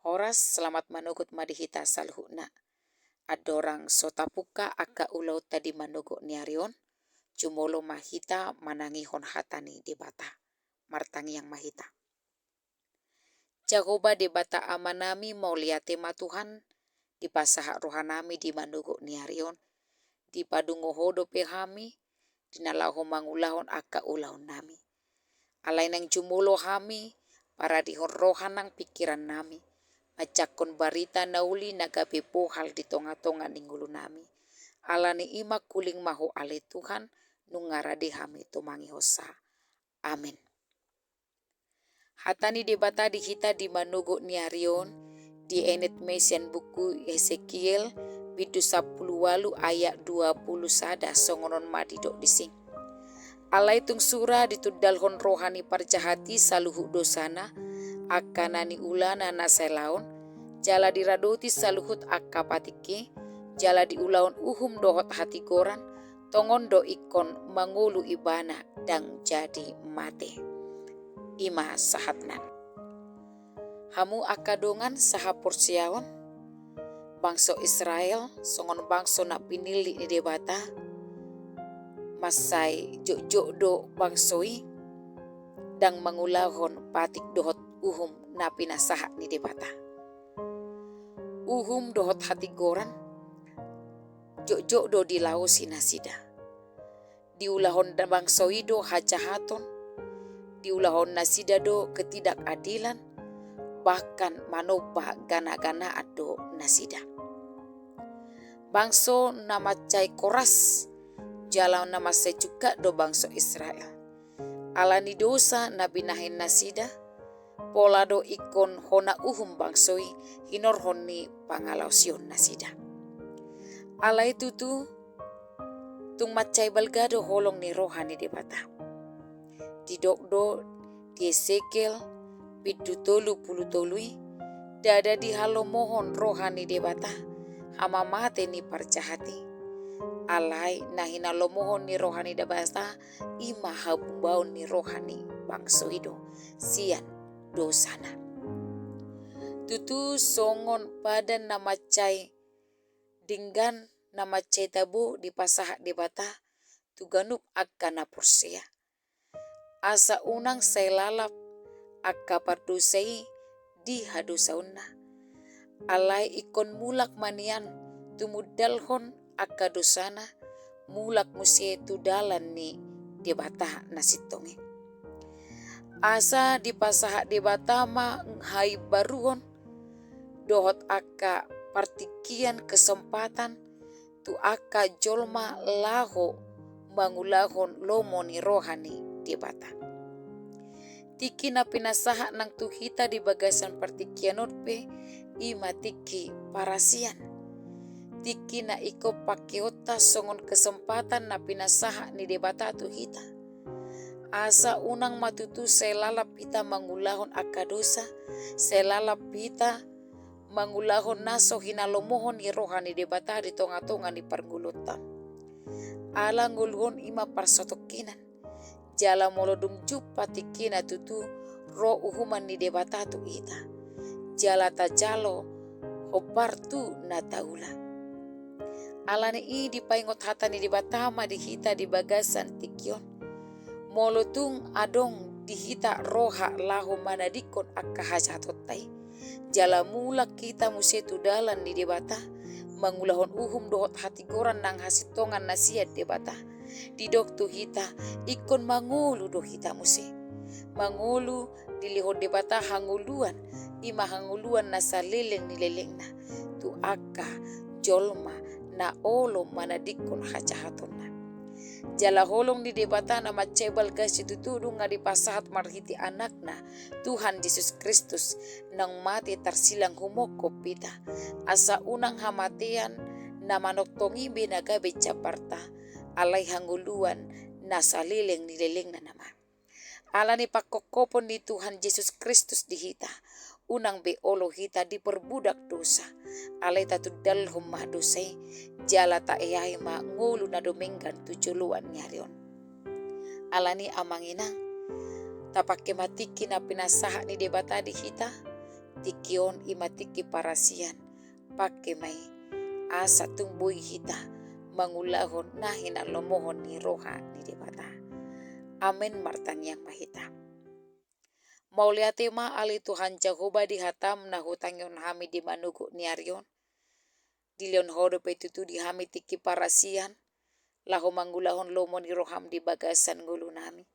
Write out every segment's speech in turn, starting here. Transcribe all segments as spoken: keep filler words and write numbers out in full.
Horas, selamat manogot ma di hita saluhutna. Andorang so tapungka angka ulaonta di manogot ni ari on, jumolo ma hita manangihon hata ni Debata. Martangiang ma hita. Jahowa Debata Amanami, mauliate ma Tuhan, dipasahat rohanami di manogot ni ari on, dipadungo Ho dope hami, di na laho mangulahon angka ulaonnami. Alai naeng jumolo hami, paradehon roha nang pingkirannami, manjangkon barita na uli na gabe bohal di tonga-tonga ni ngolunami. Alani i mangkuling ma Ho ale Tuhan, nunga rade hami tumangihonsa. Amen. Hata ni Debata di hita di manogot ni ari on, dienet ma i sian buku Hesekiel, bindu sampulu ualu ayat dua pulu sada, songon on ma didok disi. Alai tung sura ditundalhon roha ni parjahat i saluhut dosana, angka na niulana na selaon, jala diradoti saluhut angka patik i, jala diulahon uhum dohot hatigoran, tongon do ingkon mangolu ibana ndang jadi mate. I ma sahatna. Hamu angka dongan sahaporseaon, bangso Israel songon bangso na pinillit ni Debata, mansai jotjot do bangso i ndang mangulahon patik dohot uhum na pinasahat ni Debata. Uhum dohot hatigoran jotjot do dilaosi nasida. Diulahon da-, bangso i do hajahaton, diulahon nasida do ketidakadilan, bahkan manomba gana-ganaan do nasida. Bangso na mansai koras, jala na mansai jungkat do bangso Israel. Alani dosa na binahen nasida, pola do ingkon hona uhum bangso i hinorhon ni pangalaosion nasida. Alai tutu, tung mansai balga do holong ni roha ni Debata. Didok do di Hesekiel, bindu tolu pulu tolu i, ndada dihalomohon roha ni Debata hamamate ni parjahat i. Alai na hinalomohon ni roha ni Debata i ma habubaon ni roha ni bangso i do sian dosana. Tutu songon padan na mansai denggan na mansai tabo dipasahat Debata tu ganup angka na porsea. Asa unang sai lalap angka pardosa i di hadosaonna. Alai ingkon mulak ma nian tumundalhon angka dosana, mulak muse tu dalan ni Debata na sintong i. Asa dipasahat Debata ma haimbaruon dohot angka partingkian kesempatan tu angka jolma laho mangulahon lomo ni roha ni Debata. Tingki na pinasahat nang tu hita di bagasan partingkian on pe, i ma tingki parasian. Tingki na ingkon pakeonta songon kesempatan na pinasahat ni Debata tu hita. Asa unang ma tutu sai lalap hita mangulahon angka dosa, sai lalap hita mangulahon na so hinalomohon ni roha ni Debata di tonga-tonga ni parngoluonta. Ala ngolu on i ma parsatongkinan. Jala molo dung jumpa tingkina tutu ro uhuman ni Debata tu hita. Jala tajalo hombar tu na taula. Alani i dipaingot hata ni Debata ma di hita di bagasan tingki on. Molo tung adong di hita roha laho manadingkon angka hajahatonta i, jala mulak hita muse tu dalan ni Debata, mangulahon uhum dohot hatigoran nang hasintongan na sian Debata. Didok tu hita, ingkon mangolu do hita muse. Mangolu dilehon Debata hangoluan, i ma hangoluan na saleleng ni lelengna, tu angka jolma na olo manadingkon hajahatonna. Jala holong ni Debata na mansai balga situtu nunga dipasahat marhite Anakna, Tuhan Jesus Kristus, naung mate tarsilang humongkop hita, asa unang hamatean na manongtong i be na gabe jambarta, alai hangoluan na saleleng ni lelengna nama. Alani pangkophopon ni Tuhan Jesus Kristus di hita, unang be olo hita diperbudak dosa, alai tatundalhon ma dosa i, jala taeae ma ngolu na dumenggan tu joloan ni ari on. Alani amang inang, tapangke ma tingki na pinasahat ni Debata di hita, Tingki on i ma tingki parasian, pangke ma i asa tung boi hita mangulahon na hinalomohon ni roha ni Debata. Amen. Martangiang ma hita. Mauliate ma ale Tuhan Jahowa di hatam na hutangihon hami di manogot ni ari on. Dilehon Ho dope tutu di hami tingki parasian, laho mangulahon lomo ni roham di bagasan ngolunami.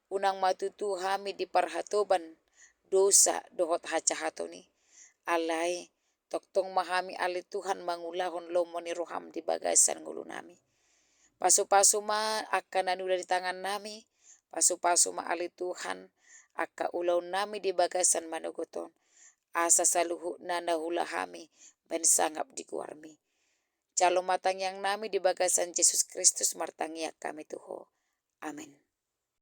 Unang ma tutu hami diparhatoban dosa dohot hajahaton i. Alai tongtong ma hami ale Tuhan mangulahon lomo ni roham di bagasan ngolunami. Pasupasu ma angka na niula ni tangannami, pasupasu ma ale Tuhan angka ulaonnami di bagasan manogot on, asa saluhutna na huula hami bahen sangap di goarmi. Jalo ma tangiangnami di bagasan Jesus Kristus martangiang hami tu Ho. Amen.